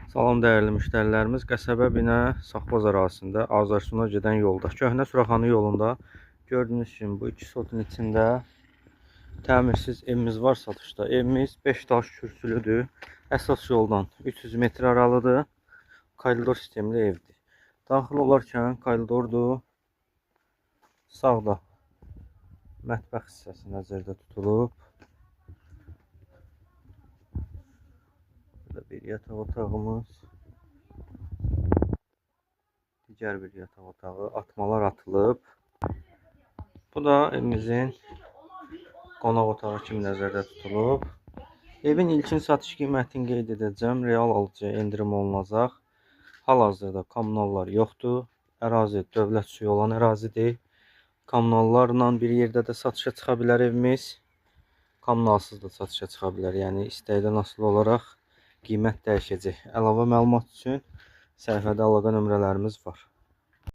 Salam dəyərli müştərilərimiz. Qəsəbə Binə Saxboz ərazisində Azərsuna gedən yolda, Köhnə Suraxanı yolunda gördüyünüz kimi bu 2 sotun içində təmirsiz evimiz var satışda. Evimiz 5 daş kürsülüdür. Əsas yoldan 300 metr aralıdır. Koridor sistemli evdir. Daxil olarkən koridordur. Sağda mətbəx hissəsi nəzərdə tutulub. Burada bir yataq otağımız, digər bir yataq otağı, atmalar atılıb. Bu da evimizin qonaq otağı kimi nəzərdə tutulub. Evin ilkin satış qiymətini qeyd edəcəm. Real alıcıya endirim olunacaq. Hal-hazırda kommunallar yoxdur. Ərazi dövlət suyu olan ərazidir. Kommunallarla bir yerdə də satışa çıxa bilər evimiz. Kommunalsız da satışa çıxa bilər. Yəni istəkdən asılı olaraq qiymət dəyişəcək. Əlavə məlumat üçün səhifədə əlaqə nömrələrimiz var.